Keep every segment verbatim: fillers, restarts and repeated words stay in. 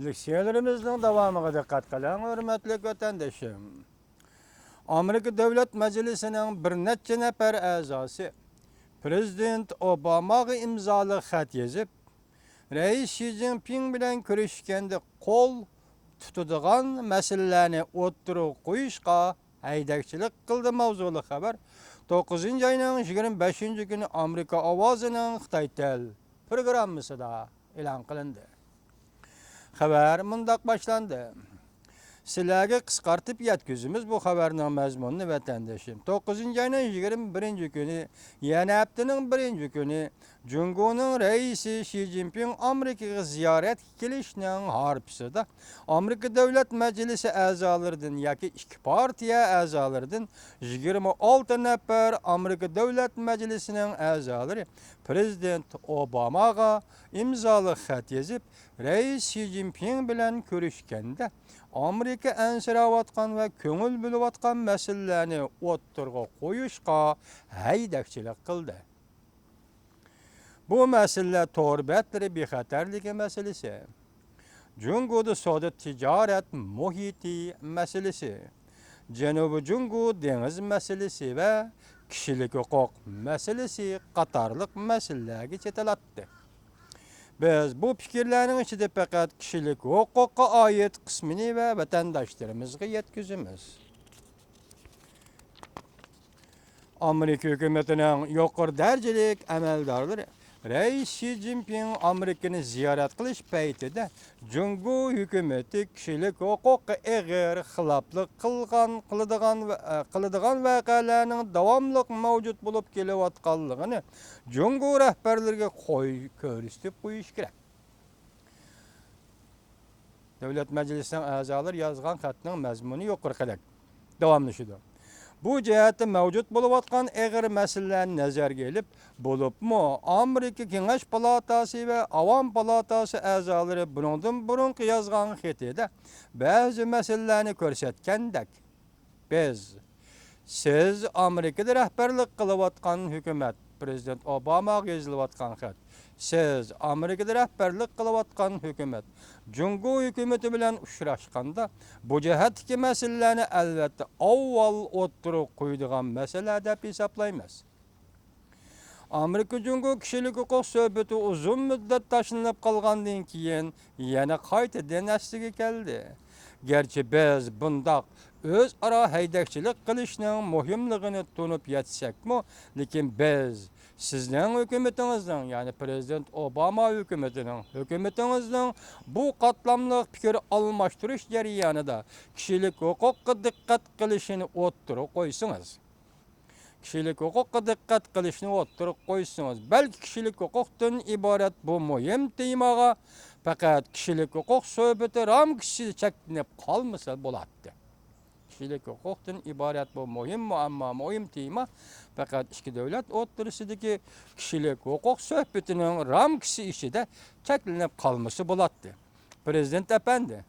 لېكسىيەلىرىمىزنىڭ داۋامىغا دىققەت قىلىڭ، ھۆرمەتلىك ۋەتەندىشىم. ئامېرىكا دۆلەت مەجلىسىنىڭ بىر نەچچە نەپەر ئەزاسى پىرېزىدېنت ئوباماغا ئىمزالىق خەت يېزىپ، رەئىس شى جىنپىڭ بىلەن كۆرۈشكەندە قول تۇتىدىغان مەسىلىلەرنى ئوتتۇرىغا قويۇشقا ھەيدەكچىلىك قىلدى ماۋزۇلۇق خەۋەر توققۇزىنچى ئاينىڭ يىگىرمە بەشىنچى كۈنى ئامېرىكا ئاۋازىنىڭ خىتاي تېل پروگراممىسىدا ئېلان قىلىندى. خەۋەر مۇنداق باشلاندى. سىلەرگە قىسقارتىپ يەتكۈزىمىز بۇ خەۋەرنىڭ مەزمۇنىنى، ۋەتەندىشىم. توققۇزىنچى ئاينىڭ يىگىرمە بىرىنچى كۈنى، يەنە ھەپتىنىڭ بىرىنچى كۈنى، جۇڭگونىڭ رەئىسى شى جىنپىڭ ئامېرىكىغا زىيارەتكە كېلىشنىڭ ھارپىسىدا، ئامېرىكا دۆلەت مەجلىسى ئەزالىرىدىن ياكى ئىككى پارتىيە ئەزالىرىدىن يىگىرمە ئالتە نەپەر ئامېرىكا دۆلەت مەجلىسىنىڭ ئەزالىرى پىرېزىدېنت ئوباماغا ئىمزالىق خەت يېزىپ، رەئىس شى جىنپىڭ بىلەن كۆرۈشكەندە، ئامېرىكا ئەنسىرەۋاتقان ۋە كۆڭۈل بۆلۈۋاتقان مەسىلىلەرنى ئوتتۇرىغا قويۇشقا ھەيدەكچىلىك قىلدى. بۇ مەسىلىلەر تور بەتلىرى بىخەتەرلىكى مەسىلىسى، جۇڭگودا سودا تىجارەت مۇھىتى مەسىلىسى، جەنۇبىي جۇڭگو دېڭىز مەسىلىسى ۋە كىشىلىك ھوقۇق مەسىلىسى قاتارلىق مەسىلىلەرگە چېتىلاتتى. بىز بۇ پىكىرلەرنىڭ ئىچىدە پەقەت كىشىلىك ھوقۇققا ئائىت قىسمىنى ۋە ۋەتەنداشلىرىمىزغا يەتكۈزىمىز. ئامېرىكا ھۆكۈمىتىنىڭ يۇقىرى دەرىجىلىك ئەمەلدارلىرى رەئىس شى جىنپىڭ ئامېرىكىنى زىيارەت قىلىش پەيتىدە جۇڭگو ھۆكۈمىتى كىشىلىك ھوقۇققا ئېغىر خىلاپلىق قىلغان، قىلىدىغان ۋە، قىلىدىغان ۋەقەلەرنىڭ داۋاملىق مەۋجۇت بولۇپ كېلىۋاتقانلىقىنى جۇڭگو رەھبەرلىرىگە قوي-، كۆرسىتىپ قويۇش كېرەك. دۆلەت مەجلىسىنىڭ ئەزالىرى يازغان خەتنىڭ مەزمۇنى يۇقىرىقىدەك داۋاملىشىدۇ. بۇ جەھەتتە مەۋجۇت بولۇۋاتقان ئېغىر مەسىلىلەرنى نەزەرگە ئېلىپ، بولۇپمۇ ئامېرىكا كېڭەش پالاتاسى ۋە ئاۋام پالاتاسى ئەزالىرى بۇنىڭدىن بۇرۇنقى يازغان خېتىدە بەزى مەسىلىلەرنى كۆرسەتكەندەك، بىز، سىز ئامېرىكىدا رەھبەرلىك قىلىۋاتقان ھۆكۈمەت، پىرېزىدېنت ئوباماغا يېزىلىۋاتقان خەت. سىز ئامېرىكىدا رەھبەرلىك قىلىۋاتقان ھۆكۈمەت جۇڭگو ھۆكۈمىتى بىلەن ئۇچراشقاندا، بۇ جەھەتتىكى مەسىلىلەرنى ئەلۋەتتە ئاۋۋال ئوتتۇرىغا قويىدىغان مەسىلە دەپ ھېسابلايمىز. ئامېرىكا جۇڭگو كىشىلىك ھوقۇق سۆھبىتى ئۇزۇن مۇددەت تاشلىنىپ قالغاندىن كېيىن، يەنە قايتىدىن ئەسلىگە كەلدى. گەرچە بىز بۇنداق ئۆزئارا ھەيدەكچىلىك قىلىشنىڭ مۇھىملىقىنى تونۇپ يەتسەكمۇ، لېكىن بىز سىزنىڭ ھۆكۈمىتىڭىزنىڭ، يەنى پىرېزىدېنت ئوباما ھۆكۈمىتىنىڭ، ھۆكۈمىتىڭىزنىڭ بۇ قاتلاملىق پىكىر ئالماشتۇرۇش جەريانىدا كىشىلىك ھوقۇققا دىققەت قىلىشىنى ئوتتۇرىغا قويسىڭىز، كىشىلىك ھوقۇققا دىققەت قىلىشنى ئوتتۇرىغا قويسىڭىز، بەلكى كىشىلىك ھوقۇقتىن ئىبارەت بۇ مۇھىم تېمىغا پەقەت كىشىلىك ھوقۇق سۆھبىتى رامكىسىدا چەكلىنىپ قالمىسا بولاتتى. كىشىلىك ھوقۇقتىن ئىبارەت بۇ مۇھىم مۇئەمما، مۇھىم تېما پەقەت ئىككى دۆلەت ئوتتۇرىسىدىكى كىشىلىك ھوقۇق سۆھبىتىنىڭ رامكىسى ئىچىدە چەكلىنىپ قالمىسا بولاتتى. پىرېزىدېنت ئەپەندى،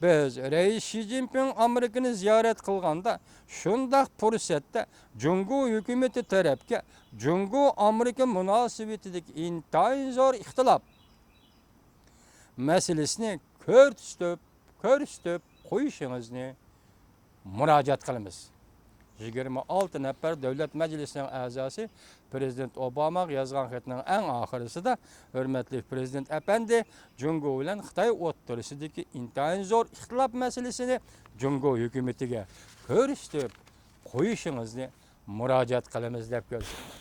بىز رەئىس شى جىنپىڭ ئامېرىكىنى زىيارەت قىلغاندا، شۇنداق پۇرسەتتە جۇڭگو ھۆكۈمىتى تەرەپكە جۇڭگو ئامېرىكا مۇناسىۋىتىدىكى ئىنتايىن زور ئىختىلاپ مەسىلىسىنى كۆرسىتىپ، كۆرسىتىپ قويۇشىڭىزنى مۇراجىئەت قىلىمىز. يىگىرمە ئالتە نەپەر دۆلەت مەجلىسىنىڭ ئەزاسى پىرېزىدېنت ئوباماغا يازغان خەتنىڭ ئەڭ ئاخىرىسىدا، ھۆرمەتلىك پىرېزىدېنت ئەپەندى، جۇڭگو بىلەن خىتاي ئوتتۇرىسىدىكى ئىنتايىن زور ئىختىلاپ مەسىلىسىنى جۇڭگو ھۆكۈمىتىگە كۆرسىتىپ قويۇشىڭىزنى مۇراجىئەت قىلىمىز دەپ كۆرسىتىڭ.